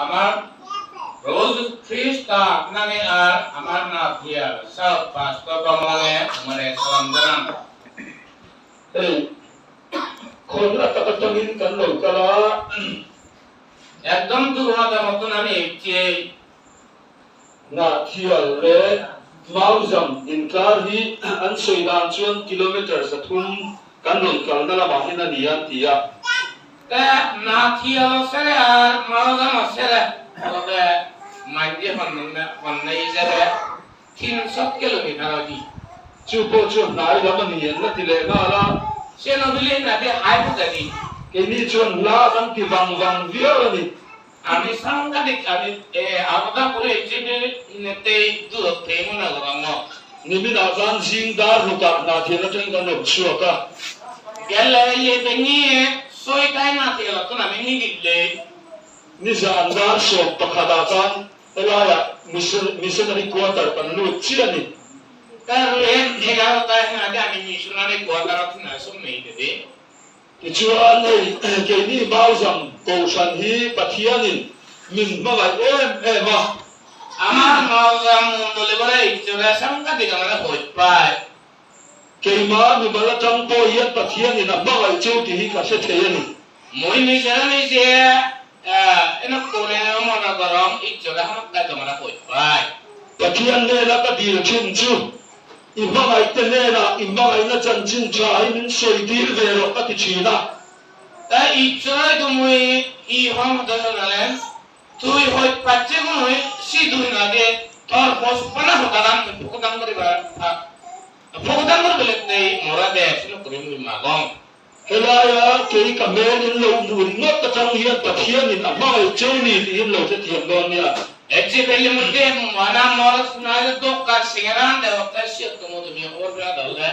আমার রোজ খ্রিস্ট আপনাকে আর আমার নাথিয়াল সব পাস্টর বাংলাকে মানে সালাম জানান। Hei, khawn atak atangin kan lo kal a. একদম দুর্ভাগ্যের মতন আমি যে Nahthial leh Mauzam inkar hi an sawi dan chuan kilometre 300 kan rawn kalna lamah hian a ni an ti a. তা নাথিয়াল সেরে আর মাউজাম সেরে তবে মাইন্ডি হন্নাই যাবে 300 কিলোমিটার অদি। Chu pawh chu hnai lam a ni an la ti leh nghal a. সে নদীলে নাতে হাই বুঝাদি। Keini chuan hla kan ti vang vang viau a ni. আমি সাংঘাতিক আমি আলাদা করে যে দূরত্ব মনে করাম। Niminah khan zing dar rukah Nahthial atangin kan rawn chhuak a. গেলে নিয়ে সইটাই নাথিয়াল তো আমি নিদিলে। Nizan dar 11ah khan helaiah missionary quarter kan lut chiah a ni. তার 11টায় আগে আমি মিশনারি কোয়ার্টার না সব মেয়ে দেবে। Tichuan hei keini Mauzam Kohhran hi Pathianin min hmangaih em em a. আমার মাউজাম মন্ডলী বলে ইচ্ছরা সাংঘাতিক আমরা হইত পায়। Keimah mimal atang pawh hian Pathianin a hmangaih cheu tih hi ka hre thei a ni. মই নিজেরা নিজে এনে করে মনে গরম ইচ্ছরা হামকা তোমরা হইত পায়। Pathian hnena ka dil thin chu i hmangaih te hnenah i hmangaihna chanchin tha hi min sawi tir ve rawh ka ti thin a. তাই ইচ্ছরাই তুমি ই হম জানালেন তুই হইত পাচ্ছে কোনো সি দুই আগে তোর হসপানা হতাদান ফোকদান করিবার ফোকদান করে বলে মরা দে সিনো করি মাগং। Helaia kei ka hmel in lo hmuh ringawt atang hian Pathianin a hmangaih cheu ni tih in lo hrethiam dawn nia. এর পেলে মধ্যে মানা মরস না দোকান সিঙ্গারান দেবতা সে তুমি ওর বেলা দলে